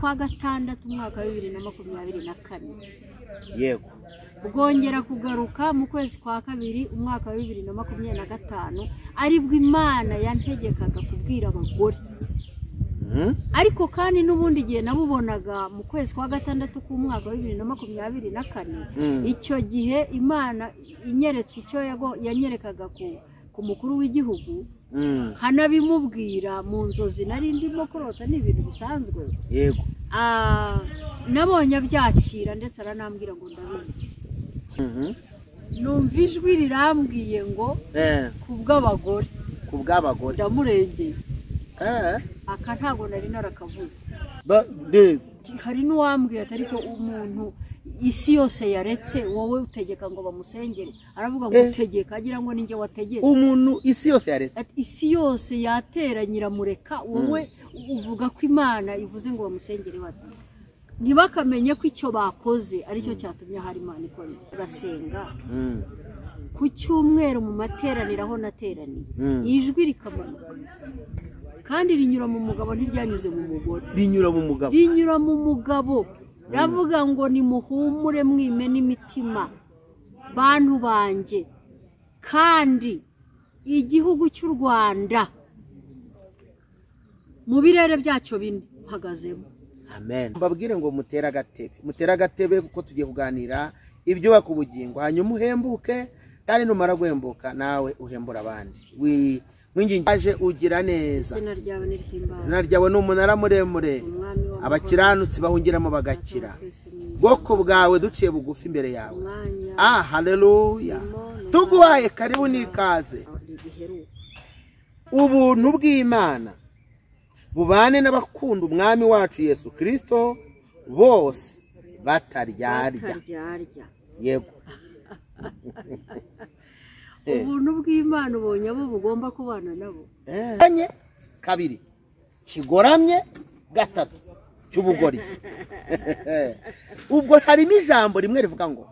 Kwa gatandatu umwaka wa 2024. Yego. Bwongera kugaruka mu kwezi kwa kabiri umwaka wa 2025, aribwo Imana yantegekaga kubwira abagore. Ariko kandi n'ubundi gihe nabubonaga mu kwezi kwa gatandatu k'umwaka wa 2024, icyo gihe Imana inyeretse icyo yanyerekaga ku mukuru w'igihugu, hanabimubwira mu nzozi nari ndimo kurota, ni ibintu bisanzwe. Yego. Nabonye abyakira ndetse aranambwira ngo ndabizi. Numva ijwi rirambwiye ngo kubw'abagore. Kubw'abagore. Ndamurengeye. Aka ntago nari narakavuze. Hari n'uwambwiye ati ariko umuntu isi yose yaretse wowe utegeka ngo bamusengere, aravuga ngo utegeka agira ngo ninjye wategetse. Umuntu isi yose yaretse, ati isi yose yateranyira mureka wowe uvuga ko Imana ivuze ngo bamusengere bati ntibakamenye ko icyo bakoze aricyo cyatumye hari Imana ikora. Urasenga ku cyumweru mu materaniro aho nateraniye, ijwi rikamanuka kandi rinyura mu mugabo, ntiryanyuze mu mugore, rinyura mu mugabo, rinyura mu mugabo. Ravuga ngo nimuhumure mwime n'imitima bantu banjye, kandi igihugu cy'u Rwanda mu birere byacyo bine mpagazemo. Amen. Mbabwire ngo mutera agatebe, mutera agatebe kuko tugiye kuganira ibyubaka ubugingo, hanyuma uhembuke, kandi numara guhembuka nawe uhembura abandi. Mwingingaje ugira neza. Izina ryawe nirihimbawe. Izina ryawe ni umunara muremure, abakiranutsi bahungiramo bagakira. Bwoko bwawe duciye bugufi imbere yawe. Haleluya. Tuguhaye karibu n'ikaze. Ubuntu bw'Imana bubane n'abakunda umwami wacu Yesu Kristo bose bataryarya. Yego. Ubuntu bw'Imana ubonye abo bugomba kubana nabo. Kabiri kigoramye, gatatu cy'ubugori. Ubwo harimo ijambo rimwe rivuga ngo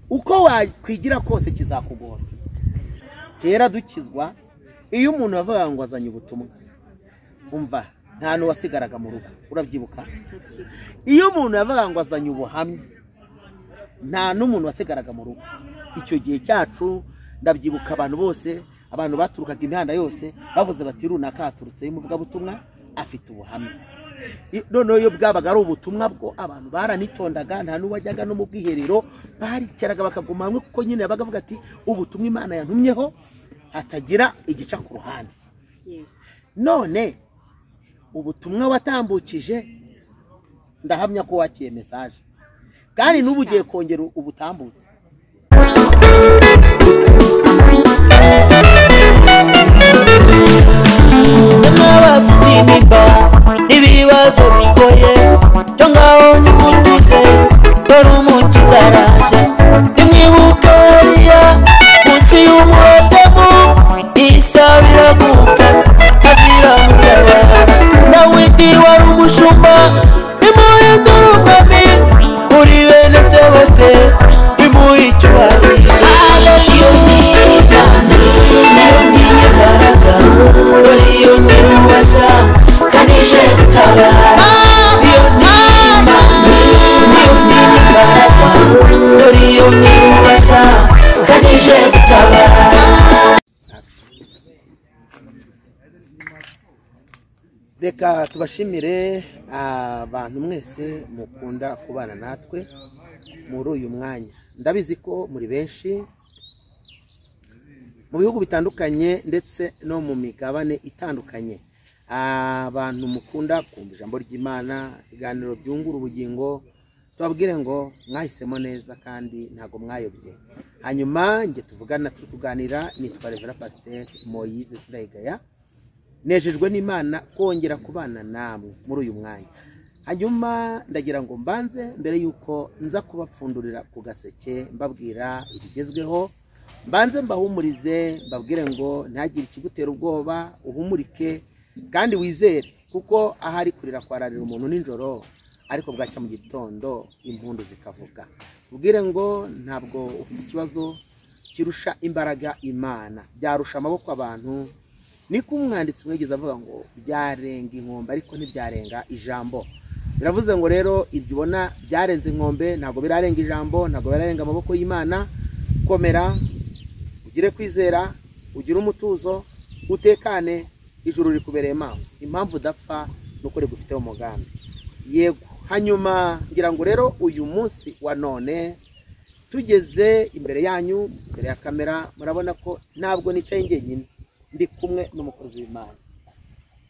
uko wakwigira kose kizakugora. Kera dukizwa iyo umuntu avuga ngo azanye ubutumwa, umva nta n'uwasigaraga mu rugo, urabyibuka? Iyo umuntu yavuga ngo azanye ubuhamya, nta n'umuntu wasigaraga mu rugo. Icyo gihe cyacu ndabyibuka, abantu bose, abantu baturukaga imihanda yose bavuze bati runaka haturutse umuvugabutumwa afite ubuhamya. Noneho iyo bwabaga ari ubutumwa bwo abantu baranitondaga, nta n'uwajyaga no mu bwiherero, baricaraga bakaguma hamwe, kuko nyine yabaga avuga ati ubutumwa Imana yantumyeho hatagira igica ku ruhande. None ubutumwa watambukije ndahamya ko wakiye message, kandi n'ubu ugiye kongera ubutambutse. Ibibazo bigoye cyo ngaho nimutuze, dore umukiza araje. Nimwibuke Eliya munsi y'umurotemu, isabira gupfa azira mutabara. Dawidi wari umushumba, nimuhindure umwami muri bene se bose, nimuhe icyubahiro. Iyo ni Imana, niyo ni imbaraga, dore iyo ni ububasha kanije gutabara. Iyo ni Imana, niyo ni imbaraga, dore iyo ni ububasha kanije gutabara. Reka tubashimire abantu mwese mukunda kubana natwe muri uyu mwanya. Ndabizi ko muri benshi mu bihugu bitandukanye ndetse no mu migabane itandukanye, abantu mukunda kumva ijambo ry'Imana, ibiganiro byungura ubugingo, tubabwire ngo mwahisemo neza kandi ntago mwayobye. Hanyuma nge tuvugana turi kuganira nitwa Reverend Pasteur Moise Sindayigaya. Nejejwe n'Imana kongera kubana namwe muri uyu mwanya. Hanyuma ndagira ngo mbanze mbere yuko nza kubapfundurira ku gaseke mbabwira ibigezweho, mbanze mbahumurize mbabwire ngo ntagire ikigutera ubwoba, uhumurike kandi wizere, kuko ahari kurira kwararira umuntu nijoro ariko bwacya mu gitondo impundu zikavuga. Ubwire ngo ntabwo ufite ikibazo kirusha imbaraga Imana, byarusha amaboko abantu. Niko umwanditsi mwigeze avuga ngo byarenga inkombe ariko ntibyarenga ijambo. Biravuze ngo rero ibyo ubona byarenze inkombe, ntabwo birarenga ijambo, ntabwo birarenga amaboko y'Imana. Komera, ugire kwizera, ugire umutuzo, utekane, ijuru rikubereye maso. Impamvu udapfa nuko rigufiteho umugambi. Yego, hanyuma ngira ngo rero uyu munsi wa none tugeze imbere yanyu, imbere ya kamera, murabona ko ntabwo nicaye njyenyine, ndi kumwe n'umukozi w'Imana.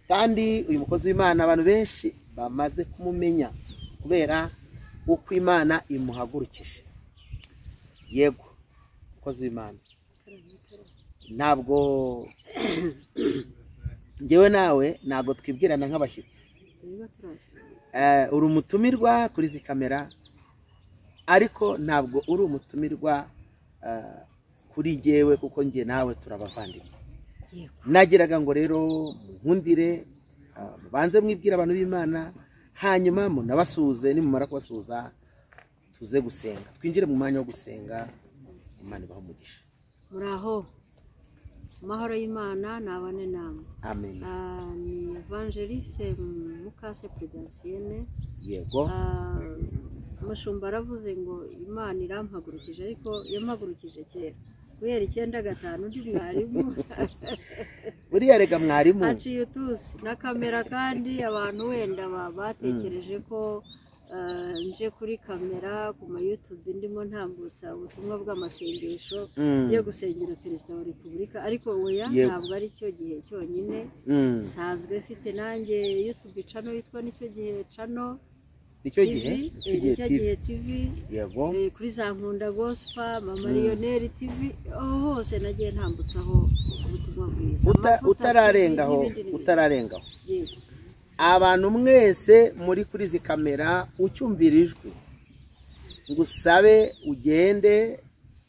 Kandi uyu mukozi w'Imana abantu benshi bamaze kumumenya kubera uko Imana imuhagurukije. Yego, umukozi w'Imana, ntabwo njyewe nawe ntabwo twibwirana nk'abashyitsi. Uri umutumirwa kuri izi kamera, ariko ntabwo uri umutumirwa kuri jyewe, kuko njye nawe turabavandimwe. Nagiraga ngo rero munkundire, mubanze mwibwira abantu b'Imana, hanyuma munabasuhuze. Nimumara kubasuhuza tuze gusenga, twinjire mu mwanya wo gusenga. Imana ibahe umugisha. Muraho, amahoro y'Imana nabane namwe. Amen. Ni Evangeliste Mukase Prudentienne. Yego. Umushumba aravuze ngo Imana irampagurukije, ariko yampagurukije kera guhera 95 ndi mwarimu. Buriya rega mwarimu aciye utusi na kamera, kandi abantu wenda batekereje ko nje kuri kamera ku ma YouTube ndimo ntambutsa ubutumwa bw'amasengesho yo gusengera Perezida wa Repubulika, ariko oya, ntabwo ari cyo gihe cyonyine. Nsanzwe mfite nanjye YouTube channel yitwa Nicyo Gihe Channel, Nicyo Gihe, Nicyo Gihe TV. Yego, kuri za Nkunda Gospel, Mama Lionel TV, aho hose nagiye ntambutsaho ubutumwa bwiza. Utararengaho, utararengaho. Abantu mwese muri kuri izi kamera, ucyumvira ijwi ngusabe ugende,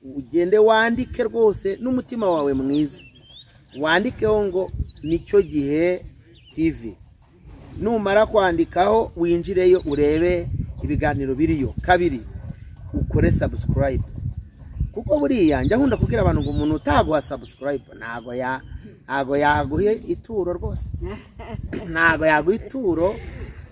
ugende wandike rwose n'umutima wawe mwiza, wandikeho ngo Nicyo Gihe TV. Numara kwandikaho winjireyo urebe ibiganiro biriyo. Kabiri, ukore subscribe, kuko buriya njya nkunda kubwira abantu ngo umuntu utaguha subscribe ntago yaguha ituro rwose, ntago yaguha ituro.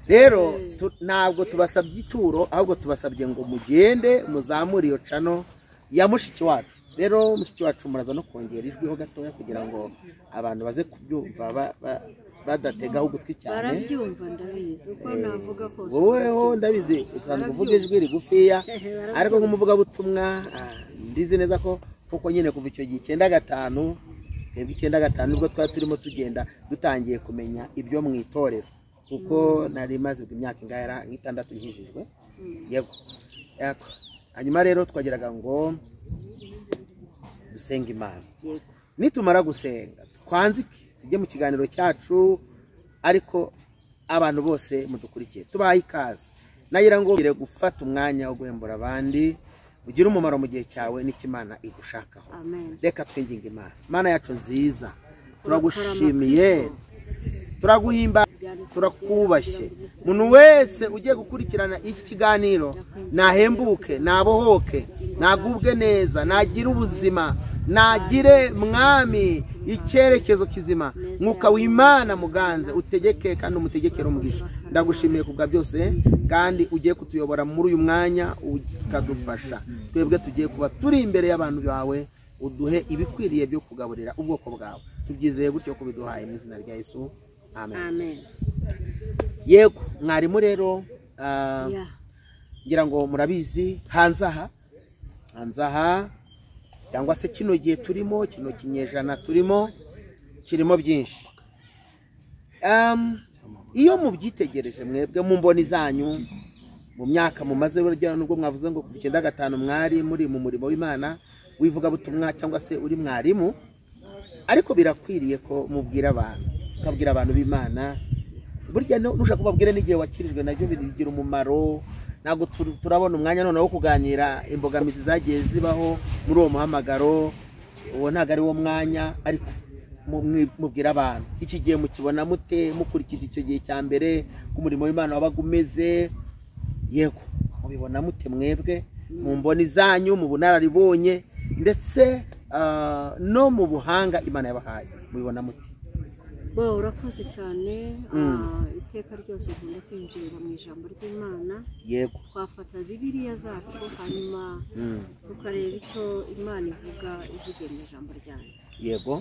Rero ntabwo tubasabye ituro, ahubwo tubasabye ngo mugende muzamure iyo channel ya mushiki wacu. Rero mushiki wacu muraza no kongera ijwi ho gatoya kugira ngo abantu baze kubyumva badategaho ugutwi cyane. Barabyumva, ndabizi uko navuga kose. Woweho ndabizi usanzwe uvuga ijwi rigufiya, ariko nk'umuvugabutumwa ndizi neza ko kuko nyine kuva icyo gihe 95, twebwe 95 nibwo twari turimo tugenda dutangiye kumenya ibyo mu itorero, kuko nari maze imyaka ingahera nk'itandatu nkijijwe. Yego. Hanyuma rero twageraga ngo dusenge Imana. Nitumara gusenga twanzike tujye mu kiganiro cyacu, ariko abantu bose mudukurikiye tubaye ikaze. Nagira ngo ugire gufata umwanya wo guhembura abandi, ugire umumaro mu gihe cyawe n'ikimana igushakaho. Reka twinginge Imana. Mana yacu nziza, turagushimiye, turaguhimba, turakubashye. Umuntu wese ugiye gukurikirana iki kiganiro nahembuke, nabohoke, nagubwe neza, nagire ubuzima, nagire Mwami icyerekezo kizima. Mwuka w'Imana muganze, utegeke kandi umutegekere umugisha. Ndagushimiye kubwa byose, kandi ugiye kutuyobora muri uyu mwanya ukadufasha. Twebwe tugiye kuba turi imbere y'abantu bawe, uduhe ibikwiriye byo kugaburira ubwoko bwawe. Tubyizeye gutyo kubiduhaye mu izina rya Yesu. Amen. Amen. Yego, mwarimu rero ngira ngo murabizi hanze aha cyangwa se kino gihe turimo, kino kinyejana turimo, kirimo byinshi. Iyo mubyitegereje mwebwe mu mboni zanyu, mu myaka mumaze burya nubwo mwavuze ngo kuva 95 mwari muri mu murimo w'Imana w'ivugabutumwa cyangwa se uri mwarimu, ariko birakwiriye ko mubwira abantu, ukabwira abantu b'Imana. Burya nushaka kubabwira n'igihe wakirijwe nabyo bigira umumaro. Ntabwo turabona umwanya noneho wo kuganira imbogamizi zagiye zibaho muri uwo muhamagaro, uwo ntabwo ari wo mwanya, ariko mubwira abantu iki gihe mukibona mute, mukurikije icyo gihe cya mbere ku murimo w'Imana wabaga umeze. Yego, mubibona mute mwebwe mu mboni zanyu, mu bunararibonye ndetse no mu buhanga Imana yabahaye, mubibona mute? Bo urakoze cyane. Iteka ryose nkunda kwinjirira mu ijambo ry'Imana. Yego. Twafata Bibiliya zacu hanyuma tukareba icyo Imana ivuga ivugiye mu ijambo ryayo. Yego.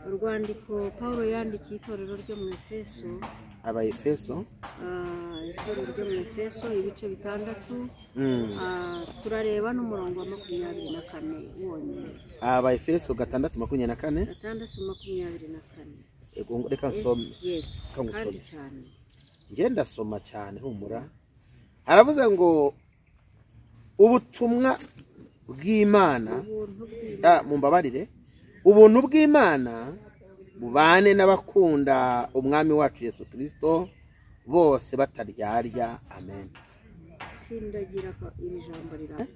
Urwandiko Pawulo yandikiye itorero ryo mu Efeso, Abaefeso, itorero ryo mu Efeso ibice 6, turareba n'umurongo wa 24 wonyine. Abaefeso 6:24. 6:24. Yego, reka nsome. Yego. Reka ngusome. Kandi cyane. Njye ndasoma cyane, humura. Aravuze ngo ubutumwa bw'Imana, Ubuntu bw'Imana. Mumbabarire, ubuntu bw'Imana bubane n'abakunda umwami wacu Yesu Kristo bose bataryarya. Amen. Sindagira ko iri jambo riramba.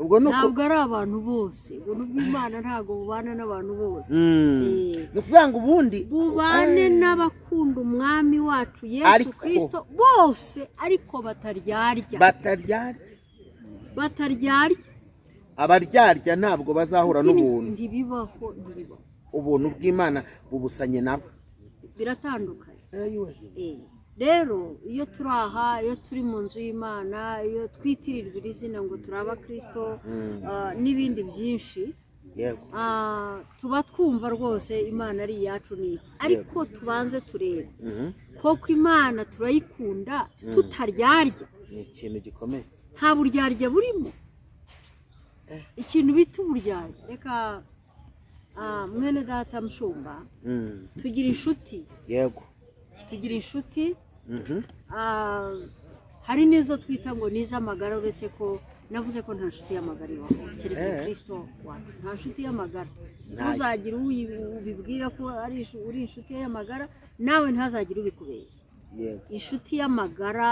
Ubwo nuko Ntabwo ari abantu bose. Ubuntu bw'Imana ntabwo bubana n'abantu bose. Ni ukuvuga ngo ubundi Bubane n'abakunda umwami wacu Yesu Ariko- Kristo bose, ariko bataryarya. Bataryarya. Bataryarya. Abaryarya ntabwo bazahura n'ubuntu. Ntibibaho, ntibibaho. Ubuntu bw'Imana bubusanye nabo. Biratandukanye. Rero iyo turi aha, iyo turi mu nzu y'Imana, iyo twitirirwa iri zina ngo turi abakristo, n'ibindi byinshi, Yego. Tuba twumva rwose Imana ari iyacu n'iki. Ariko tubanze turebe koko Imana turayikunda tutaryarya. Ni ikintu gikomeye. Nta buryarya burimo. Ikintu bita uburyarya. Reka mwene data Mushumba, tugira inshuti. Yego. Tugira inshuti. Hari n'izo twita ngo ni iz'amagara, uretse ko navuze ko nta nshuti y'amagara ibaho keretse Kristo wacu. Nta nshuti y'amagara. Ntuzagire ubibwira ko ari uri inshuti y'amagara, nawe ntazagire ubikubeshya. Yego. Inshuti y'amagara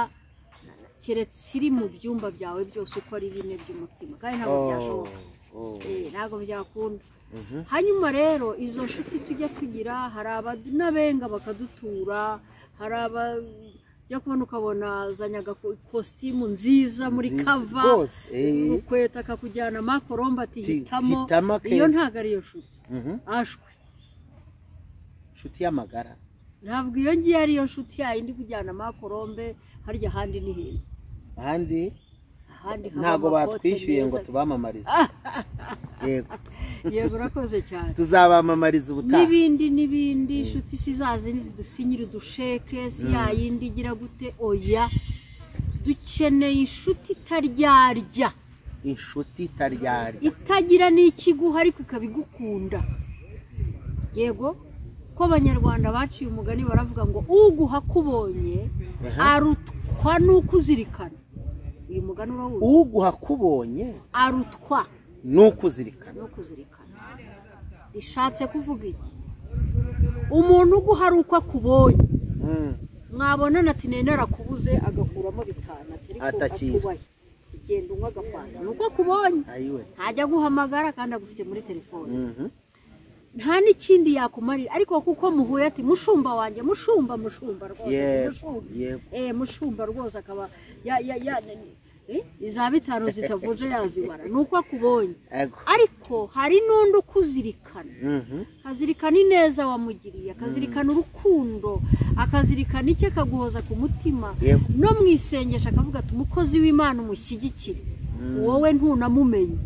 keretse iri mu byumba byawe byose uko ari bine by'umutima, kandi ntabwo byashoboka. Ntabwo byakunda. Hanyuma rero izo nshuti tujya tugira, hari n'abenga bakadutura, hari abajya kubona ukabona azanye agakositimu nziza muri kava, Rwose, ukweta akakujyana makoromba ati Ti- hitamo. Hitamo Iyo keza. ntabwo ariyo nshuti. Ashwe. Inshuti y'amagara. Ntabwo iyo ngiyo ariyo nshuti yayindi kujyana makorombe, harya ahandi ni heza. Ahandi Ahandi haba ntabwo amakote batwishyuye ngo meza. tubamamarize. Yego. Yego, urakoze cyane. Tuzabamamariza ubutaha. N'ibindi n'ibindi, inshuti si za zindi zidusinyira udusheke, si ya yindi igira gute, oya. Dukeneye inshuti itaryarya. Inshuti itaryarya. Itagira n'ikiguha ariko ikabigukunda. Yego, ko Abanyarwanda baciye umugani baravuga ngo uguha kubonye arutwa n'ukuzirikana. Uyu mugani urawuzi? Uguha kubonye arutwa n'ukuzirikana. N'ukuzirikana. Bishatse kuvuga iki? Umuntu uguha ari uko akubonye. Mwabonana ati nari narakubuze, agakuramo 5 ati ariko Atakira. atubaye. Genda unywa agafanta. Ni uko akubonye. Ayiwe. Ntajya aguhamagara kandi agufite muri telefone. Nta n'ikindi yakumarira, ariko kuko muhuye ati mushumba wanjye, mushumba, mushumba rwose, Yego, mushumba. yego. Mushumba rwose akaba ya ya ya iza 5 zitavuje yazibara. Ni uko akubonye. Ego. Ariko hari n'undi ukuzirikana. Akazirikana ineza wamugiriye, akazirikana urukundo, akazirikana icyo akaguhoza ku mutima. Yego. No mu isengesho akavuga ati umukozi w'Imana umushyigikire. Wowe ntunamumenye.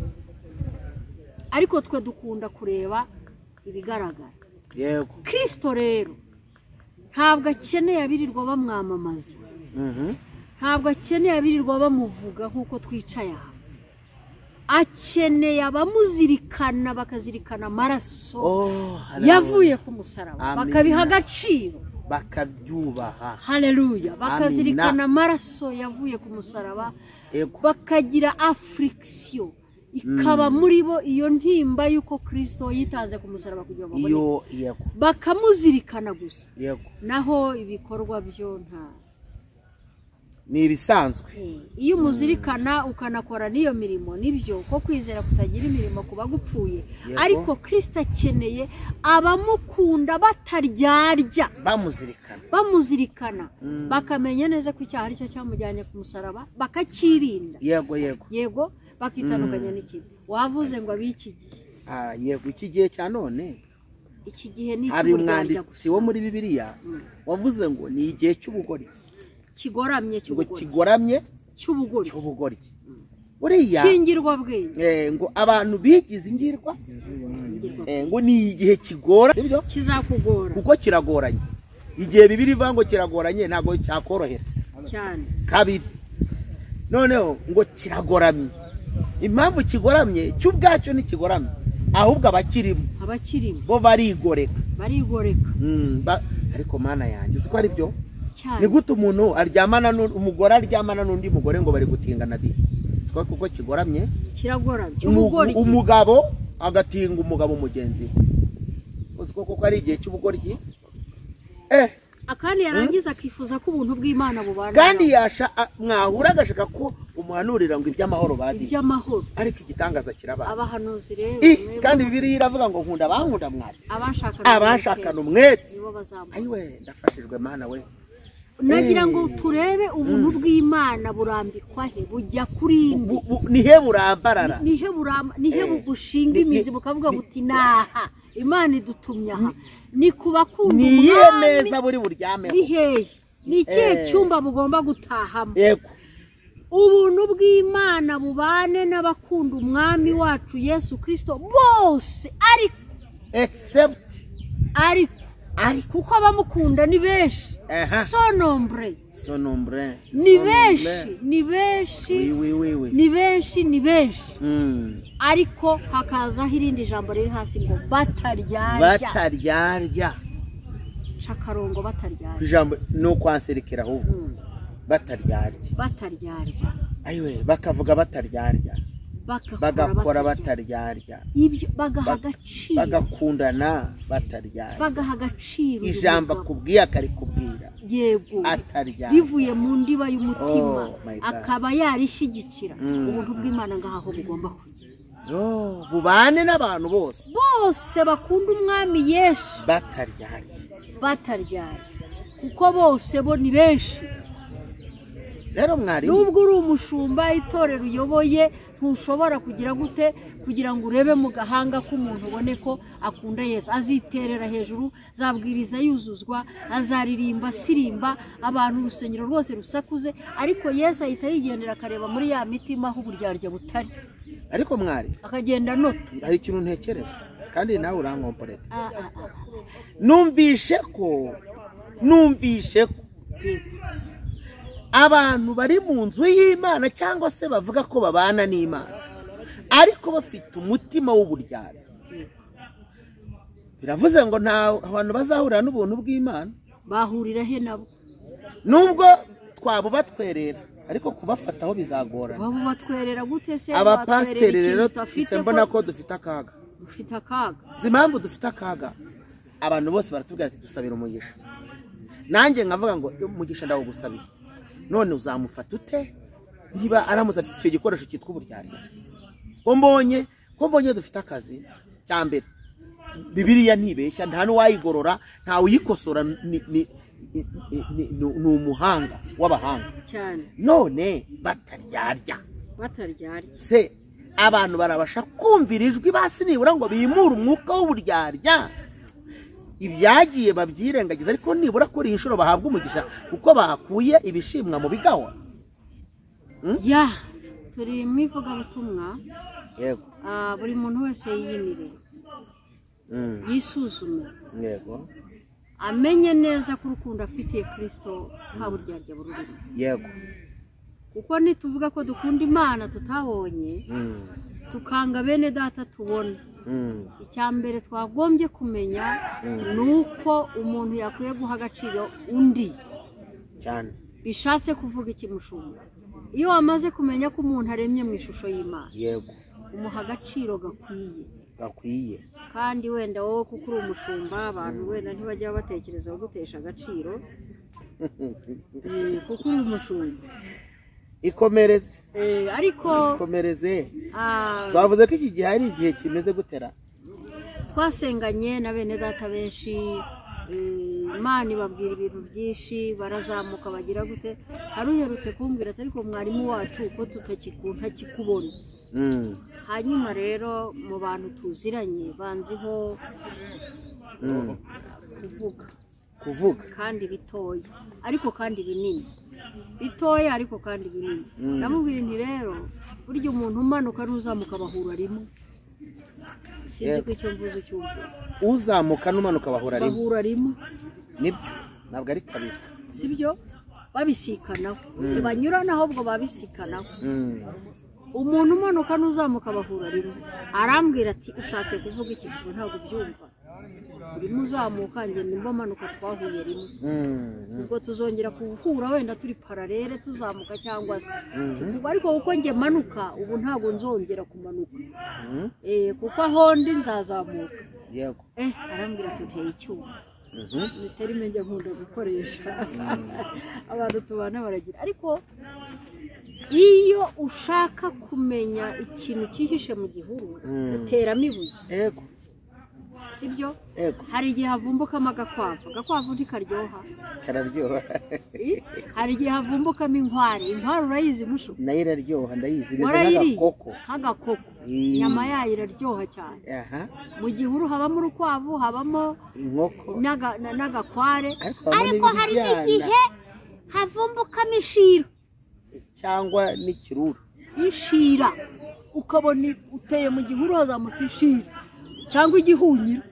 Ariko twe dukunda kureba ibigaragara. Yego. Kristo rero ntabwo akeneye abirirwa bamwamamaza. Ntabwo akeneye abirirwa bamuvuga nk'uko twicaye aha. Akeneye abamuzirikana, bakazirikana amaraso yavuye ku musaraba, Amina. bakabiha agaciro, bakabyubaha. Haleluya. Bakazirikana Amina. amaraso yavuye ku musaraba, Ego. bakagira affliction ikaba muri bo, iyo ntimba y'uko Kristo yitanze ku musaraba kugira ngo babone. Iyo yego. Bakamuzirikana gusa. Yego. Naho ibikorwa byo nta Ni ibisanzwe. Iyo umuzirikana ukanakora n'iyo mirimo, nibyo ko kwizera kutagira imirimo kuba gupfuye. Yego. Ariko Kristo akeneye abamukunda bataryarya, bamuzirikana, bamuzirikana, bakamenya neza ko icyaha aricyo cyamujyanye ku musaraba, bakakirinda. Yego, yego. Yego, bakitandukanya n'ikibi. Wavuze ngo ab'iki gihe. Yego, iki gihe cya none Iki gihe ni Hari icy'uburyarya umwanditsi gusa wo muri Bibiliya wavuze ngo ni igihe cy'ubugoryi, kigoramye ngo cy'ubugoryi, kigoramye cy'ubugoryi, cy'ubugoryi. Buriya cy'ingirwabwenge, ngo abantu bigize ingirwa, ngo ni igihe kigora, sibyo? Kizakugora kuko kiragoranye. Igihe Bibiliya ivuga ngo kiragoranye ntabwo cyakorohera cyane. Kabiri noneho ngo kiragoramye. Impamvu kigoramye cyo ubwacyo ntikigoramye, ahubwo abakirimo bo barigoreka, barigoreka. Ariko mana yanjye, uzi ko ari byo? Ni gute umuntu aryamana umugore aryamana n'undi mugore ngo bari gutingana di? Siko kuko kigoramye, kiragoramye. Umugabo agatinga umugabo mugenzi we, uzi ko kuko ari igihe cy'ubugoryi. Akandi yarangiza akifuza ko ubuntu bw'Imana bubana, kandi yasha mwahura agashaka ko umuhanurira ngo iby'amahoro badi, iby'amahoro. Ariko igitangaza kirabaye. Abahanuzi rero, kandi Bibiliya iravuga ngo nkunda abankunda mwari, abashakana umwete nibo bazamura. Ayiwe, ndafashijwe Mana we. Nagira ngo turebe ubuntu bw'Imana burambikwa he, bujya kuri indi, nihe burambarara, nihe buramba, nihe bugushinga imizi bukavuga buti naha Imana idutumye aha. Ni kubakunda umwami, neza buri buryameho, ni hehe, ni ikihe cyumba bugomba gutahamo? Yego, ubuntu bw'Imana bubane n'abakunda umwami wacu Yesu Kristo bose, ariko except ariko kuko abamukunda ni benshi, sonombre sonombre, ni benshi, ni benshi, ni benshi, ni benshi. Ariko hakazaho irindi jambo riri hasi ngo bataryarya, bataryarya, cakarongo bataryarya. Ijambo ni ukwanserikira ahubwo bataryarya, bataryarya. Ayiwe, bakavuga bataryarya, bagakora bataryarya, ibyo bagaha agaciro, bagakundana bataryarya, bagaha agaciro ijambo akubwiye akarikubwira, yego, ataryarya, rivuye mu ndiba y'umutima, akaba yarishyigikira. Ubuntu bw'Imana ngaho bugomba kujya, bubane n'abantu bose, bose bakunda umwami Yesu bataryarya, bataryarya, kuko bose bo ni benshi. Rero mwari, nubwo uri umushumba itorero uyoboye, ntushobora kugira gute kugira ngo urebe mu gahanga k'umuntu ubone ko akunda Yesu. Aziterera hejuru, zabwiriza yuzuzwa, azaririmba sirimba, abantu urusengero rwose rusakuze, ariko Yesu ahita yigendera akareba muri ya mitima aho uburyarya butari. Ariko mwari, akagenda anota. Hari ikintu ntekereje kandi nawe urankomporeta. Numvishe ko abantu bari mu nzu y'Imana cyangwa se bavuga ko babana n'Imana ariko bafite umutima w'uburyarya, biravuze ngo nta abantu bazahurira n'ubuntu bw'Imana. Bahurira he nabo? Nubwo twabo batwerera, ariko kubafataho bizagorana. Babo batwerera gute se? Abapasiteri rero mbona ko dufite akaga, dufite akaga. Impamvu dufite akaga, abantu bose baratubwira ati dusabira umugisha, nanjye nkavuga ngo umugisha ndawugusabiye, none uzamufata ute niba aramutse afite icyo gikoresho cyitwa uburyarya? Ko mbonye dufite akazi cya mbere, Bibiliya ntibeshya, nta n'uwayigorora, nta uyikosora, ni umuhanga w'abahanga cyane. None bataryarya, bataryarya se abantu barabasha kumvira ijwi basi nibura ngo bimure umwuka w'uburyarya? Ibyagiye babyirengagiza, ariko nibura kuri inshuro bahabwa umugisha kuko bakuye ibishimwa mu bigawa. Ya turi mu ivugabutumwa. Yego, buri muntu wese yiyinire, yisuzume, yego, amenye neza ko urukundo afitiye Kristo nta buryarya bururimo. Yego, kuko nituvuga ko dukunda Imana tutabonye, tukanga bene data tubona, icya mbere twagombye kumenya ni uko umuntu yakwiye guha agaciro undi cyane. Bishatse kuvuga iki mushumba? Iyo wamaze kumenya ko umuntu aremye mu ishusho y'Imana, yego, umuha agaciro gakwiye, gakwiye. Kandi wenda wowe kuko uri umushumba, abantu wenda ntibajya batekereza gutesha agaciro kuko uri umushumba. Ikomereze, ariko ikomereze. Twavuze ko iki gihe ari igihe kimeze gutera. Twasenganye na bene data benshi, Imana ibabwira ibintu byinshi, barazamuka bagira gute. Hari uherutse kumbwira ati ariko mwarimu wacu uko ntakikubona. Hanyuma rero mu bantu tuziranye banziho Kuvuga kandi bitoya ariko kandi binini, bitoya ariko kandi binini. Ndamubwira nti rero burya umuntu umanuka n'uzamuka bahura rimwe. Sinzi ko icyo mvuze ucyumvise. Uzamuka n'umanuka bahura rimwe. Bahura rimwe. Nibyo, ntabwo ari kabiri. Sibyo? Babisikanaho. Ntibanyuranaho ahubwo babisikanaho. Umuntu umanuka n'uzamuka bahura rimwe. Arambwira ati ushatse kuvuga iki? Ntabwo ubyumva. Urimo uzamuka njye nimba manuka twahuye rimwe. Ubwo tuzongera kuhura wenda turi paralele tuzamuka cyangwa se. Ariko kuko njye manuka ubu ntabwo nzongera kumanuka. Kuko aho ndi nzazamuka. Yego. Arambwira ati nteye icyuma. Ni terime njya nkunda gukoresha. Abantu tubana baragira. Ariko iyo ushaka kumenya ikintu cyihishe mu gihuru uteramo ibuye. Yego. Sibyo? Hari igihe havumbukamo agakwavu. Agakwavu ntikaryoha. Kararyoha. Hari igihe havumbukamo inkware. Inkware urayizi mushu? Nayo iraryoha, ndayizi. Imeze nk'agakoko. Nk'agakoko. Inyama yayo iraryoha cyane. Mu gihuru habamo urukwavu, habamo inkoko n'agakware. Ariko hari n'igihe havumbukamo ishira cyangwa n'ikirura. Ishira ukabona uteye mu gihuru hazamutse ishira cyangwa igihunyiro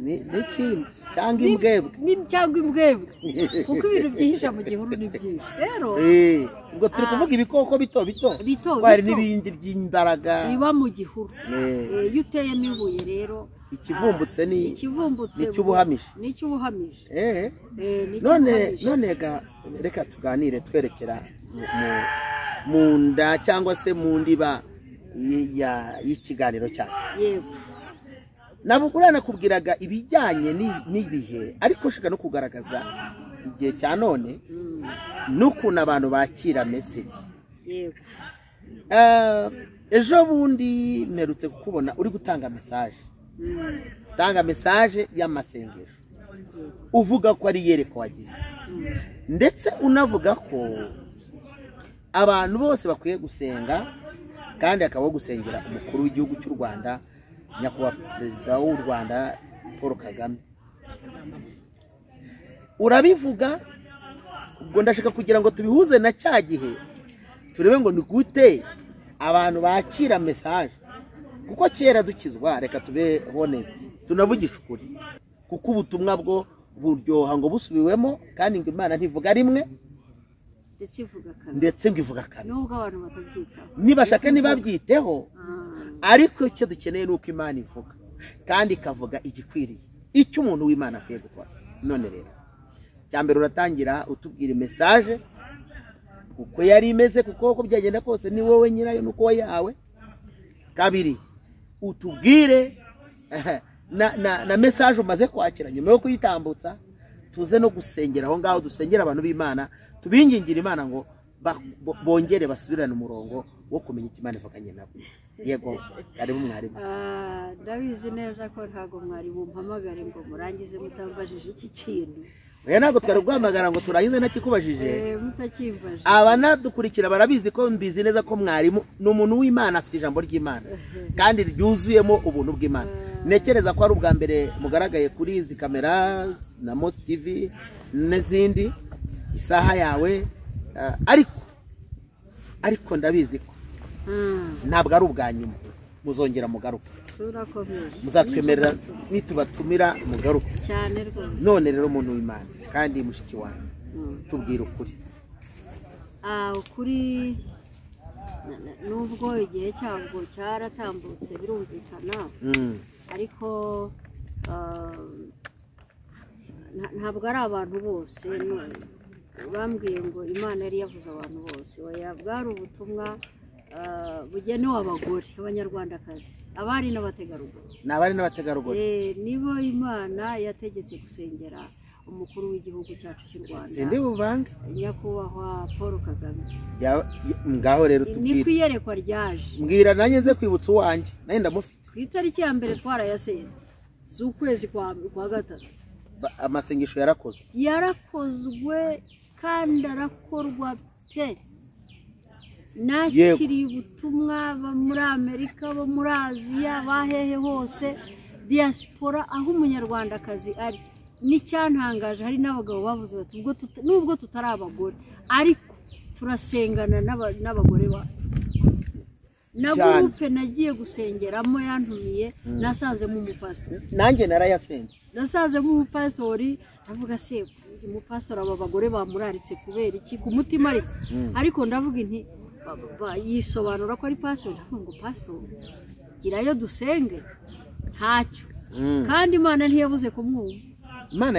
n'ikindi cyangwa imbwebwe cyangwa imbwebwe, kuko ibintu byihisha mu gihuru ni byinshi. Rero ubwo turi kuvuga ibikoko bito bito, hari n'ibindi by'imbaraga biba mu gihuru. Iyo uteyemo ibuye rero ikivumbutse ni icy'ubuhamije. Ni icy'ubuhamije. None reka tuganire twerekera mu nda cyangwa se mu ndiba y'ikiganiro cyacu. Yego. Ntabwo nakubwiraga ibijyanye n'ibihe, ariko ushaka no kugaragaza igihe cya none n'ukuntu abantu bakira message. Yego. Ejo bundi mperutse kukubona uri gutanga message. Tanga message y'amasengesho uvuga ko ari yereko wagize, ndetse unavuga ko abantu bose bakwiye gusenga kandi akaba gusengera umukuru w'igihugu cy'u Rwanda, nyakubahwa perezida w'u Rwanda Paul Kagame. Urabivuga ubwo ndashaka kugira ngo tubihuze na cya gihe, turebe ngo ni gute abantu bakira message. Kuko kera dukizwa, reka tube honest, tunavugisha ukuri, kuko ubutumwa bwo buryoha ngo busubiwemo, kandi ngo Imana ntivuga rimwe ndetse ngo ivuga kabiri, nubwo abantu batabyitaho, nibashaka nibabyiteho, ariko icyo dukeneye ni uko Imana ivuga kandi ikavuga igikwiriye, icyo umuntu w'Imana akwiye gukora. None rero cya mbere uratangira utubwira message uko yari imeze, kuko uko byagenda kose ni wowe nyirayo nuko wayahawe. Kabiri, utubwire na message umaze kwakira nyuma yo kuyitambutsa, tuze no gusengera aho ngaho, dusengera abantu b'Imana, tubingingira Imana ngo bongere basubirane umurongo wo kumenya icyo Imana ivuganye nabo. Yego, karibu mwarimu. Ndabizi neza ko ntago mwari bumpamagare ngo murangize mutambajije iki kintu. Oya, ntabwo twari guhamagara ngo turangize ntakikubajije. Mutakimbajije. Abanadukurikira barabizi ko mbizi neza ko mwarimu ni umuntu w'Imana, afite ijambo ry'Imana kandi ryuzuyemo ubuntu bw'Imana. Ntekereza ko ari ubwa mbere mugaragaye kuri izi kamera na Mos TV n'izindi, isaha yawe, ariko ndabizi ko ntabwo ari ubwa nyuma, muzongera mugaruke. Muzatwemerera nitubatumira mugaruke cyane rwose. None rero umuntu w'Imana kandi mushiki wanjye, tubwira ukuri. Ukuri nubwo igihe cyabwo cyaratambutse birumvikana, ariko ntabwo ari abantu bose bambwiye ngo Imana yari yavuze abantu bose. Oya, bwari ubutumwa bugenewe abagore, abanyarwandakazi, abari n'abategarugori. N'abari n'abategarugori. Nibo Imana yategetse gusengera umukuru w'igihugu cyacu cy'u Rwanda, sindi buvange, nyakubahwa Paul Kagame. Ngaho rero tubwire, ni kwiyerekwa ryaje. Mbwira nanjye nze kwibutsa uwanjye, nanjye ndamufite. Ku itariki ya mbere twarayasenze z'ukwezi kwa gatatu. Amasengesho yarakozwe, yarakozwe kandi arakorwa pe. Nakiriye ubutumwa bo muri Amerika, bo muri Aziya, bahehe hose, Diaspora aho umunyarwandakazi ari, n'icyantangaje hari n'abagabo bavuze bati nubwo tutari abagore ariko turasengana n'abagore bacu. Na gurupe nagiye gusengeramo yantumiye nasanzemo umupasitori. Nanjye narayasenze. Nasanzemo umupasitori, ndavuga se umupasitori aba bagore bamuraritse kubera iki ku mutima, ariko ndavuga nti yisobanura ko ari pasitori, ndavuga ngo pasitori girayo dusenge ntacyo. Kandi Imana ntiyabuze kumwumva. Imana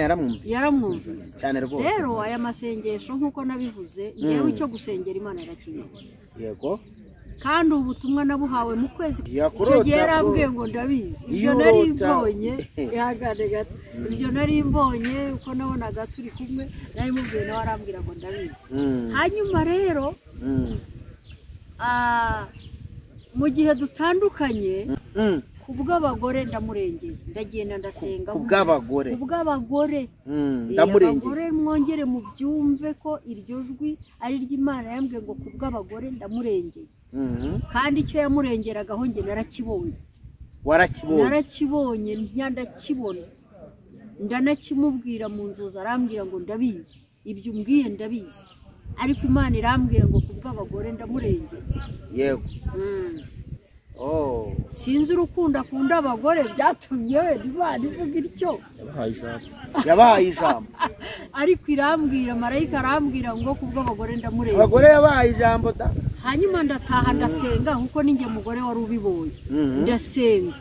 yaramwumvise cyane rwose. Rero aya masengesho nkuko nabivuze, ngewe icyo gusengera Imana yarakinyeretse. Yego. Kandi ubutumwa nabuhawe mu kwezi icyo gihe yarambwiye ngo ndabizi. Ibyo nari mbonye, ihangane gato. Ibyo nari mbonye uko nabonaga turi kumwe, nari mubwiye nawe arambwira ngo ndabizi. Hanyuma rero mu gihe dutandukanye kubw'abagore ndamurengeye, ndagenda ndasenga kubw'abagore. Kubw'abagore ndamurengeye. Abagore mwongere mubyumve ko iryo jwi ari ry'Imana yambwiye ngo kubw'abagore ndamurengeye. Kandi icyo yamurengeragaho nge narakibonye. Warakibonye? Narakibonye, ndakibona. Ndanakimubwira mu nzozi arambwira ngo ndabizi. Ibyo umbwiye ndabizi. Ariko Imana irambwira ngo kubw'abagore ndamurengeye. Yego. Sinzi urukundo akunda abagore byatumye wenda Imana ivuga ityo. Yabahaye ijambo. Ariko irambwira, marayika arambwira ngo kubw'abagore ndamurengeye. Abagore yabahaye ijambo da. Hanyuma ndataha ndasenga kuko ninjye mugore wari ubibonye. Ndasenga.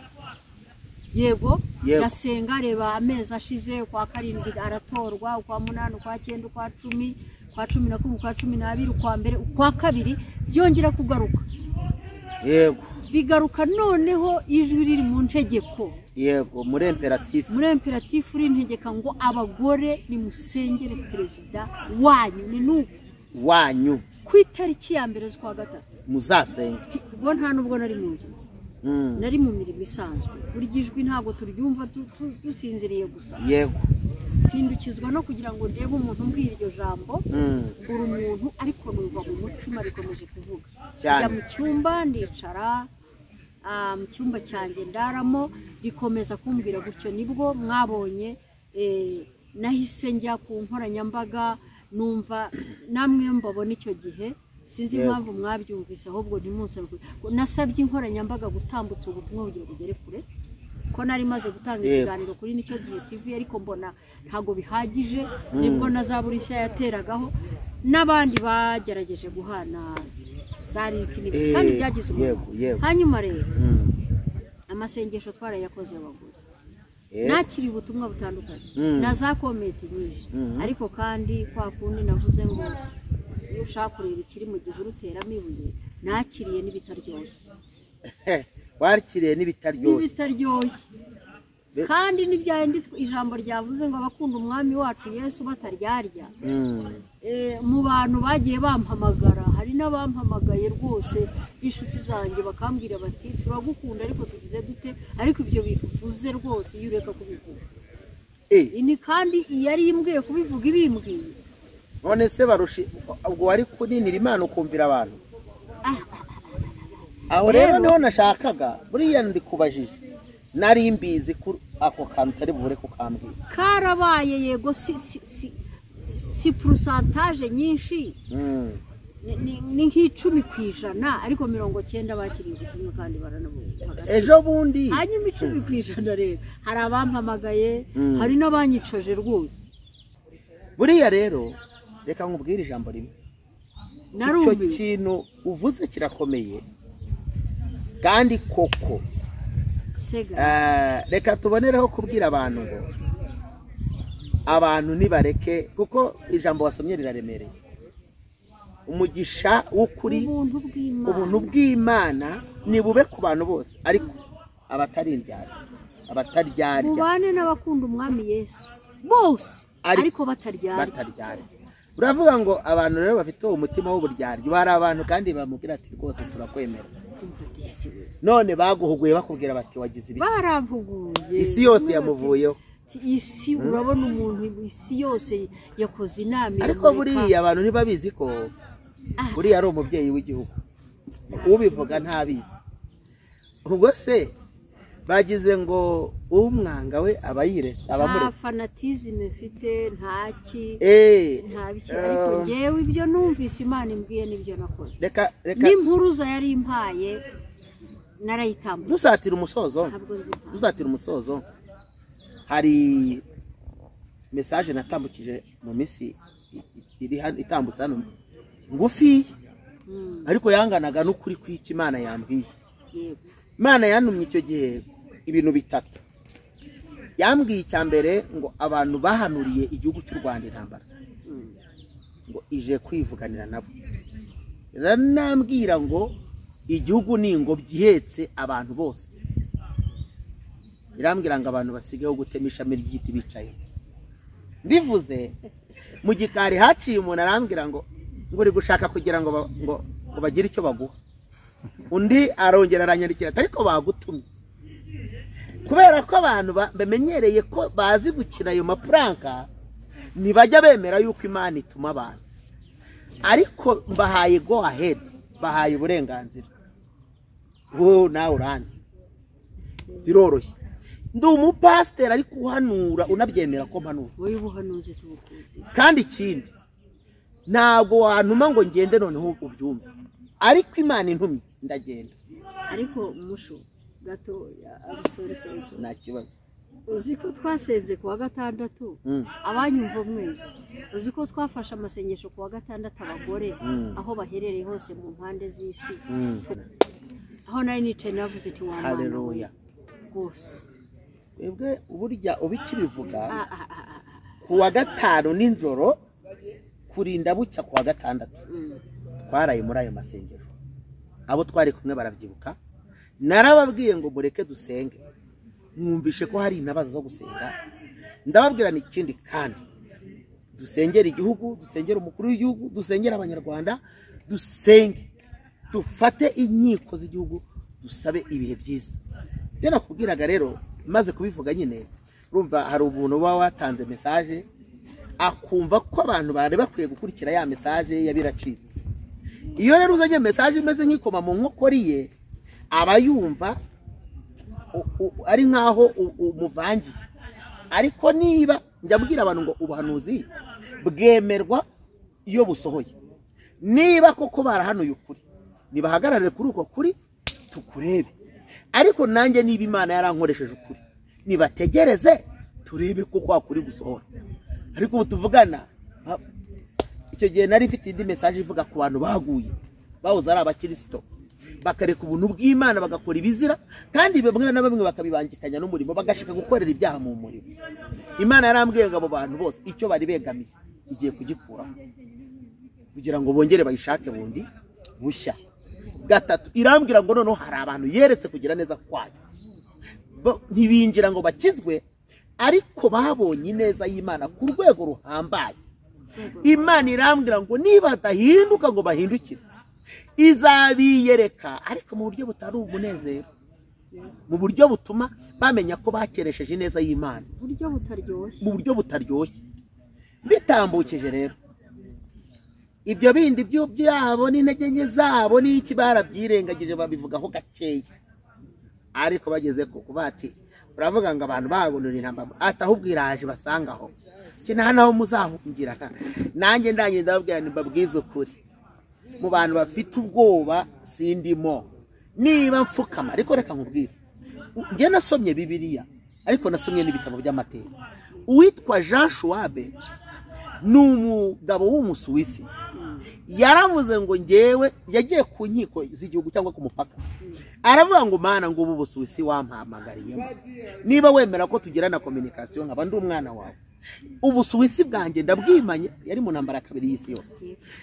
Yego, ndasenga reba amezi ashize, kwa 7 aratorwa, kwa 8, kwa 9, kwa 10, kwa 11, kwa 12, kwa 1, kwa 2 byongera kugaruka. Yego. Bigaruka noneho ijwi riri mu ntegeko. Yego, muri imperatif. Muri imperatif uri ntegeka ngo abagore nimusengere perezida wanyu ni nuko wanyu. Ku itariki ya 1 z'ukwa 3 muzasenga. Ubwo nta nubwo nari mu nzozi. Nari mu mirimo isanzwe. Burya ijwi ntabwo turyumva dusinziriye gusa. Yego. Mpindukizwa no kugira ngo ndebe umuntu umbwira iryo jambo, uri umuntu ariko numva mu mutima rikomeje kuvuga. Njya mu cyumba ndicara, mu cyumba cyanjye ndaramo, rikomeza kumbwira gutyo. Nibwo mwabonye nahise njya ku nkoranyambaga, numva namwe mbabona icyo gihe. Sinzi impamvu mwabyumvise ahubwo ntimunsabe. Nasabye inkoranyambaga gutambutsa ubutumwa kugira bugere kure, ko nari maze gutanga ikiganiro kuri nicyo gihe TV, ariko mbona ntago bihagije. Nibwo na Zaburi nshya yateragaho n'abandi bagerageje guhana zari ikindi kandi byagize umumaro. Hanyuma rero amasengesho twarayakoze abagore. Nakiri ubutumwa butandukanye na za komenti nyinshi, ariko kandi kwa kundi navuze ngo iyo ushaka kureba ikiri mu gihuru uteramo ibuye, nakiriye n'ibitaryoshye. Wakiriye n'ibitaryoshye. N'ibitaryoshye. Kandi n'ibyandi ijambo ryavuze ngo abakunda umwami wacu Yesu bataryarya. Mu bantu bagiye bampamagara, hari n'abampamagaye rwose b'inshuti zanjye bakambwira bati turagukunda ariko tugize dute, ariko ibyo bivuze rwose iyo ureka kubivuga. Ni kandi yari imbwiye kubivuga ibimbwiye. None se barushi ubwo wari kuninira Imana ukumvira abantu. Aho rero niho nashakaga, buriya ndikubajije nari mbizi ko ako kantu utari bubure kukambwira. Karabaye yego, si pourcentage nyinshi, ni nk'10% ariko 90 bakiriye ubutumwa kandi baranabumva. Ejo bundi hanyuma 10% rero hari abampamagaye, hari n'abanyicaje rwose. Buriya rero reka nkubwire ijambo rimwe. Icyo kintu uvuze kirakomeye kandi koko. Reka tubonereho kubwira abantu ngo abantu nibareke, kuko ijambo wasomye riraremereye. Umugisha w'ukuri, ubuntu bw'Imana nibube ku bantu bose, ariko abatari indyarya, abataryarya, mubane n'abakunda umwami Yesu bose, ariko bataryarya. Uravuga ngo abantu rero bafite uwo mutima w'uburyarya, bari abantu kandi bamubwira ati rwose turakwemera. None baguhuguye bakubwira bati wagize ibiki? Baramvuguye. Isi yose yamuvuyeho. Isi urabona umuntu isi yose yakoze inama. Ariko buriya abantu ntibabizi ko buriya ari umubyeyi w'igihugu. Ubivuga ntabizi. Ubwo se Bagize ngo umwanga we abayiretse abamuretse. Nta fanatisme mfite, nta ki nta biki, ariko ngewe ibyo numvise Imana imbwiye nibyo nakoze. Reka n'impuruza yari impaye narayitambutse. Dusatira umusozo. Dusatira umusozo. Hari message natambukije mu minsi iri itambutse hano ngufi, ariko yanganaga n'ukuri kw'iki Imana yambwiye. Imana yantumye icyo gihe ibintu bitatu. Yambwiye icya mbere ngo abantu bahanuriye igihugu cy'u Rwanda intambara, ngo ije kwivuganira nabo. Ranambwira ngo igihugu ni ingobyi ihetse abantu bose. Irambwira ngo abantu basigeho gutema ishami ry'igiti bicaye. Mbivuze mu gikari haciye umuntu arambwira ngo uri gushaka kugira ngo ngo bagire icyo baguha. Undi arongera aranyandikira ariko bagutumye. Kubera ko abantu bamenyereye ko bazi gukina ayo mapranka, ntibajya bemera yuko Imana ituma abantu. Ariko mbahaye go ahead, bahaye uburenganzira. Wowe nawe uranzi. Biroroshye. Ndi umupasiteri ariko uhanura unabyemera ko mpanura. Wowe ubuhanuzi tubukuzi. Kandi ikindi ntabwo wantuma ngo ngende noneho ubyumve. Ariko Imana intumye ndagenda. Ariko mushu gato sorry. Nta kibazo. Uzi ko twasenze kuwa gatandatu, abanyumva mwese. Uzi ko twafashe amasengesho kuwa gatandatu abagore aho baherereye hose mu mpande z'isi. Aho nari nicaye navuze nti wa Mana. Haleluya. Rwose. Twebwe burya ubikibivuga kuwa gatanu nijoro kurinda bucya kuwa gatandatu twaraye muri ayo masengesho. Abo twari kumwe barabyibuka. Narababwiye ngo mureke dusenge. Mwumvishe ko hari intabaza zo gusenga. Ndababwira n'ikindi kandi dusengera igihugu, dusengera umukuru w'igihugu, dusengera abanyarwanda, dusenge dufate inkiko z'igihugu, dusabe ibihe byiza. Ibyo nakubwiraga rero maze kubivuga nyine, urumva hari umuntu uba watanze message akumva ko abantu bari bakwiye gukurikira ya message yabiracitse. Iyo rero uzanye message imeze nk'ikoma mu nkokoriye, aba yumva ari nkaho umuvangiye. Ariko niba njya mbwira abantu ngo ubuhanuzi bwemerwa iyo busohoye, niba koko barahanuye ukuri, nibahagarare kuri uko kuri tukurebe. Ariko nanjye niba Imana yarankoresheje ukuri, nibategereze turebe ko kwa kuri gusohora. Ariko ubu tuvugana, icyo gihe nari mfite indi message ivuga ku bantu baguye bahoze ari abakirisito, bakareka ubuntu bw'Imana bagakora ibizira, kandi bamwe na bamwe bakabibangikanya n'umurimo, bagashika gukorera ibyaha mu murimo. Imana yarambwiye ngo abo bantu bose icyo bari begamiye igiye kugikuraho kugira ngo bongere bayishake bundi bushya. Gatatu, irambwira ngo noneho hari abantu yeretse kugira neza kwayo, ntibinjira ngo bakizwe, ariko babonye ineza y'Imana ku rwego ruhambaye. Imana irambwira ngo niba badahinduka ngo bahindukire, izabiyereka, ariko mu buryo butari umunezero, mu buryo butuma bamenya ko bakeresheje ineza y'Imana, mu buryo butaryoshye. Bitambukije rero ibyo bindi byabo n'intege nke zabo n'iki barabyirengagije babivugaho gakeya. Ariko bageze ku kubati uravuga ngo abantu babonura intambara, ati ahubwo iraje basangaho kina naho muzahungira. Nanjye ndanye ndababwira nti mbabwize ukuri, mu bantu bafite ubwoba sindimo. Niba mfukama, ariko reka nkubwire, njye nasomye Bibiliya ariko nasomye n'ibitabo by'amateka. Uwitwa Jean Schwabe ni umugabo w'umusuwisi, yaravuze ngo ngewe yagiye ku nkiko z'igihugu cyangwa ku mupaka, aravuga ngo Mana ngo ubu Busuwisi wampamagariyemo, niba wemera ko tugirana communication nkaba ndi umwana wawe, Ubusuwisi bwanjye ndabwimanye. Yari mu ntambara kabiri y'isi yose,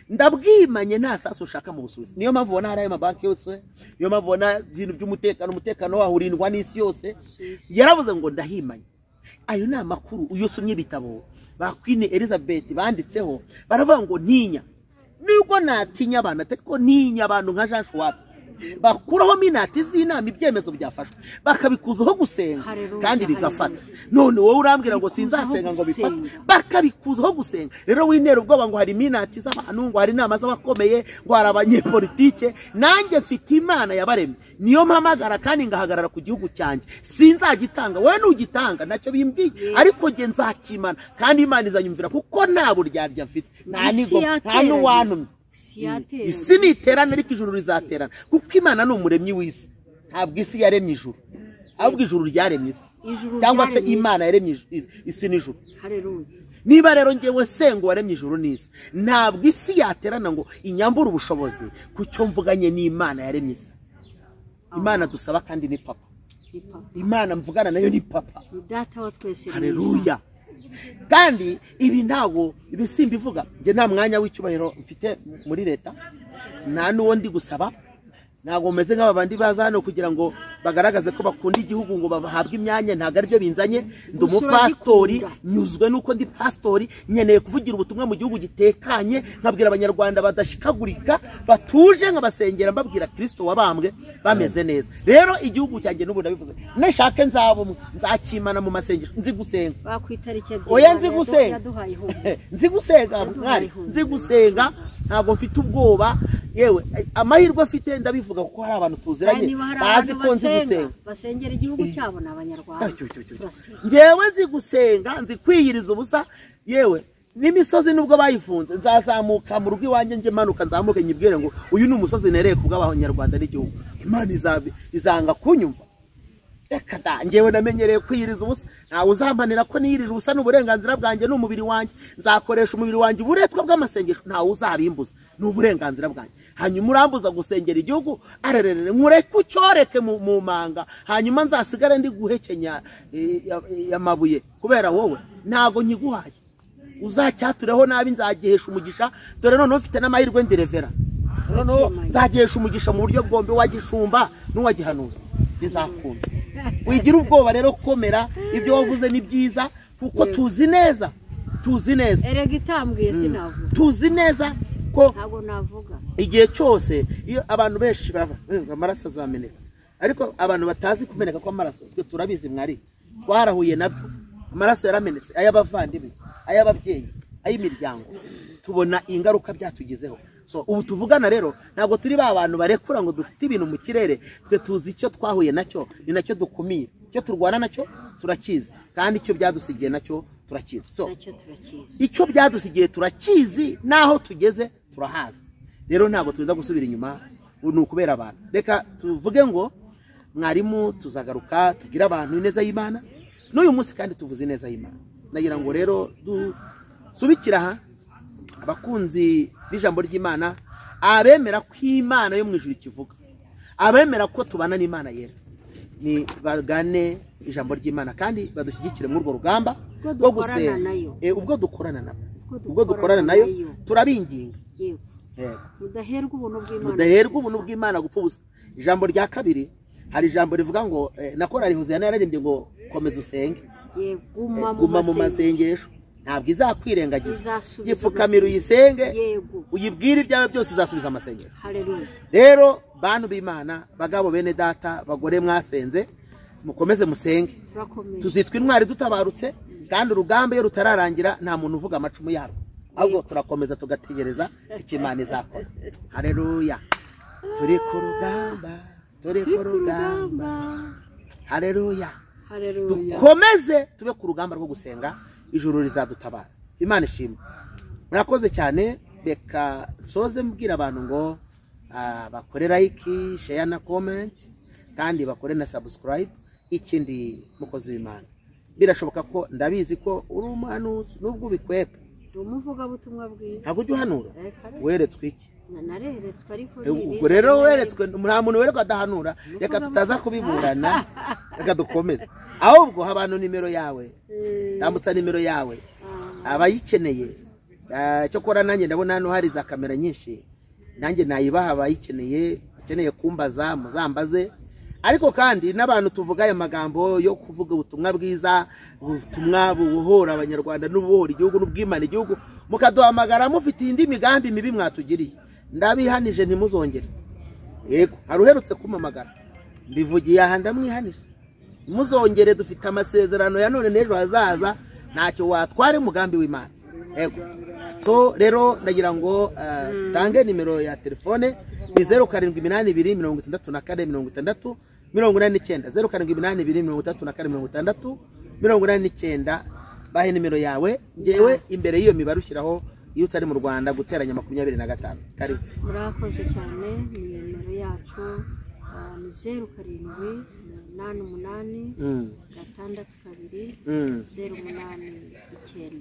ndabwimanye nta sasu ushaka mu Busuwisi. Niyo mpamvu ubona hari ayo mabanki yose, niyo mpamvu ubona ibintu by'umutekano, umutekano waho urindwa n'isi yose. Yaravuze ngo ndahimanye. Ayo ni amakuru iyo usomye ibitabo ba Queen Elizabeth banditseho, baravuga ngo ntinya. Nubwo natinya abantu, ariko ntinya abantu nka Jean Schwab. Bakuraho minati z'inama, ibyemezo byafashwe bakabikuzaho gusenga kandi bigafata. None wowe urambwira ngo sinzasenga ngo bifate, bakabikuzaho gusenga. Rero wintera ubwoba ngo hari minati z'abantu, ngo hari inama z'abakomeye, ngo hari abanyepolitike. Nanjye mfite Imana yabaremye, niyo mpamagara kandi ngahagarara ku gihugu cyanjye. Sinzagitanga, wowe nugitanga nacyo bimbwiye, ariko nge nzakimana kandi Imana izanyumvira, kuko nta buryarya mfite, nta nigo, nta n'uwantumye. Isi niterana ariko ijuru rizaterana, kuko Imana ni umuremyi w'isi. Ntabwo isi yaremye ijuru, ahubwo ijuru ryaremye isi, cyangwa se Imana yaremye isi n'ijuru. Niba rero ngewe sengo waremye ijuru n'isi, ntabwo isi yaterana ngo inyambure ubushobozi ku cyo mvuganye n'Imana yaremye isi. Imana dusaba kandi ni papa, Imana mvugana nayo ni papa. Haleluya. Kandi ibi ntago ibisimba ivuga, nge nta mwanya w'icyubahiro mfite muri leta, nta n'uwo ndi gusaba. Ntago meze nk'aba bandi baza hano kugira ngo bagaragaze ko bakunda igihugu ngo bahabwe imyanya, ntago aribyo binzanye. Ndi umupasitori, nyuzwe nuko ndi pasitori, nkeneye kuvugira ubutumwa mu gihugu gitekanye, nkabwira abanyarwanda badashikagurika, batuje, nkabasengera mbabwira Kristo wabambwe bameze neza. Rero igihugu cyanjye n'ubu ndabivuze, neshake nzaba umwe, nzakimana mu masengesho, nzi gusenga. Oya nzi gusenga, nzi gusenga mwari, nzi gusenga, ntabwo mfite ubwoba. Yewe amahirwe afite ndabivuga kuko hari abantu tuziranye bazi ko nzi gusenga, basengera igihugu cyabo n'abanyarwanda. Ngewe nzi gusenga, nzi kwiyiriza ubusa. Yewe n'imisozi nubwo bayifunze, nzazamuka mu rugo iwanjye nje manuka nzamuke nyibwire ngo uyu ni umusozi nereye kubw'abanyarwanda n'igihugu. Imana izanga kunyumva. Reka da, ngewe namenyereye kwiyiriza ubusa, ntawe uzampanira ko niyirije ubusa n'uburenganzira bwanjye n'umubiri wanjye. Nzakoresha umubiri wanjye uburetwa bw'amasengesho, ntawe uzabimbuza, ni uburenganzira bwanjye. Hanyuma urambuza gusengera igihugu, arerere nkureke ucyoreke mu manga, hanyuma nzasigare ndi guhekenya amabuye kubera wowe. Ntago nkiguhaye, uzacyatureho nabi nzagihesha umugisha. Dore noneho mfite n'amahirwe ndirevera, noneho nzagihesha umugisha mu buryo bwombi, wagishumba n'uwagihanuza bizakunda. Wigira ubwoba rero, komera, ibyo wavuze ni byiza kuko tuzi neza, tuzi neza. Erega itambwiye sinavuga, tuzi neza ko ntago navuga. Igihe cyose iyo abantu benshi bava amaraso azameneka, ariko abantu batazi kumeneka kw'amaraso twe turabizi mwari, twarahuye nabyo. Amaraso yaramenetse, ay'abavandimwe, ay'ababyeyi, ay'imiryango, tubona ingaruka byatugizeho. So ubu tuvugana rero ntabwo turi ba bantu barekura ngo dufite ibintu mu kirere. Twe tuzi icyo twahuye nacyo, ni nacyo dukumira, icyo turwana nacyo turakizi, kandi icyo byadusigiye nacyo turakizi. So icyo byadusigiye turakizi, naho tugeze turahazi. Rero ntabwo twenda gusubira inyuma, ni ukubera abantu. Reka tuvuge ngo mwarimu tuzagaruka tubwire abantu ineza y'Imana n'uyu munsi, kandi tuvuze ineza y'Imana. Ndagira ngo rero dusubikira aha abakunzi b'ijambo ry'Imana, abemera ko Imana yo mu ijuru ikivuga, abemera ko tubana n'Imana yera, ni bagane ijambo ry'Imana kandi badushyigikire muri urwo rugamba rwo gusenga. Ubwo dukorana nabo, ubwo dukorana nayo turabinginga, mudaherwa ubuntu bw'Imana gupfa ubusa. Ijambo rya kabiri, hari ijambo rivuga ngo na korali Hoziyana yararimbye ngo komeza usenge, guma mu masengesho, ntabwo izakwirengagiza. Gipfukamira uyisenge, uyibwire ibyawe byose, izasubiza amasengesho. Rero bantu b'Imana, bagabo bene data, bagore mwasenze, mukomeze musenge, tuzitwa intwari dutabarutse. Kandi urugamba iyo rutararangira nta muntu uvuga amacumu yarwo, ahubwo turakomeza tugategereza icyo Imana izakora. Haleluya. Turi ku rugamba, turi ku rugamba. Haleluya. Dukomeze tube ku rugamba rwo gusenga, ijuru rizadutabara. Imana ishimwe. Murakoze cyane. Reka nsoze mbwira abantu ngo bakore like, share na comment, kandi bakore na subscribe. Ikindi mukozi w'Imana, birashoboka ko ndabizi ko uri umuhanuzi nubwo ubikwepa, umuvugabutumwa bwiza, ntabwo ujya uhanura. Weretswe iki? Nareretswe, ariko ubwo rero weretswe, nta muntu werekwa adahanura. Reka tutaza kubiburana, reka dukomeze. Ahubwo abantu nimero yawe, tambutsa nimero yawe abayikeneye. Cyokora nanjye ndabona hano hari za kamera nyinshi, nanjye nayibaha abayikeneye, akeneye kumbaza muzambaze. Ariko kandi n'abantu tuvuga aya magambo yo kuvuga ubutumwa bwiza, ubutumwa bubohora abanyarwanda n'ububohora igihugu n'ubwimana igihugu, mukaduhamagara mufite indi migambi mibi mwatugiriye, ndabihanije ntimuzongere. Yego, hari uherutse kumpamagara, mbivugiye aha ndamwihanije, muzongere, dufite amasezerano ya none n'ejo hazaza, ntacyo watwara umugambi w'Imana. Yego. So rero ndagira ngo tange nimero ya telefone ni 0782 64 60 89, 0782 64 60 89. Bahe nimero yawe, ngewe imbere y'iyo mibare ushyiraho iyo utari mu Rwanda guteranya 25. Karibu. Murakoze cyane. Ni nimero yacu ni 07 88 62 08 90.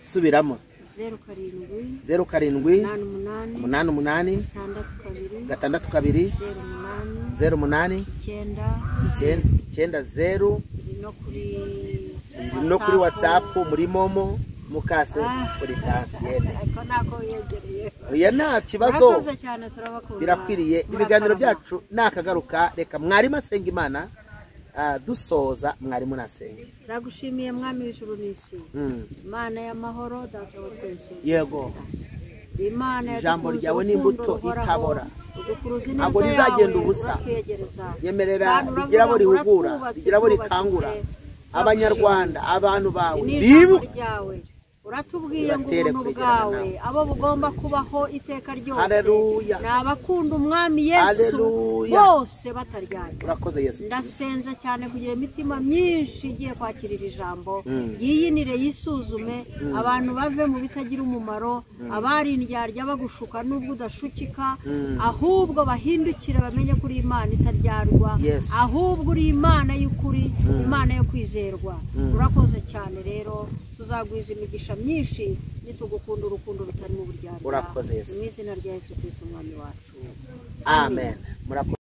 Subiramo. 07 07 88 88 62 62 08 08 9 90. Iri no kuri WhatsApp, muri Momo, mukase kuri Tansiyene. Ariko nako yegereye. Oya, nta kibazo. Murakoze cyane, turabakunda. Birakwiriye. Ibiganiro byacu nakagaruka. Reka mwarimu asenga Imana, dusoza mwarimu nasenga. Turagushimiye Mwami w'ijuru n'isi, Imana y'amahoro, Data wa twese. Yego. Imana Ijambo yadukunze ryawe ni urukundo imbuto ruhoraho, itabora. udukuruza ineza Ntabwo rizagenda yawe, ubusa. uratwiyegereza. Nyemerera Kandi uravuga rigira abo ngo rihugura, uratwubatse, rigira abo twubakitse. rikangura. Abanyarwanda, abantu bawe Ni ijambo bibuka ryawe, uratubwiye ngo Bibatere ubuntu kwegerana bwawe nawe. abo bugomba kubaho iteka ryose Haleluya. ni abakunda Umwami Yesu Haleluya. bose bataryarya. Urakoze Yesu. Ndasenza cyane kugira imitima myinshi igiye kwakira iri jambo yiyinire, yisuzume, abantu bave mu bitagira umumaro, abari indyarya bagushuka n'ubwo udashukika, ahubwo bahindukire bamenye ko uri Imana itaryarwa, Yes. ahubwo uri Imana y'ukuri, Imana yo kwizerwa. Urakoze cyane rero, tuzagwiza imigisha myinshi nitugukunda urukundo rutarimo uburyarya. Urakoze, Yesu. Mu izina rya Yesu Kristo Umwami wacu. Amen. Murakoze.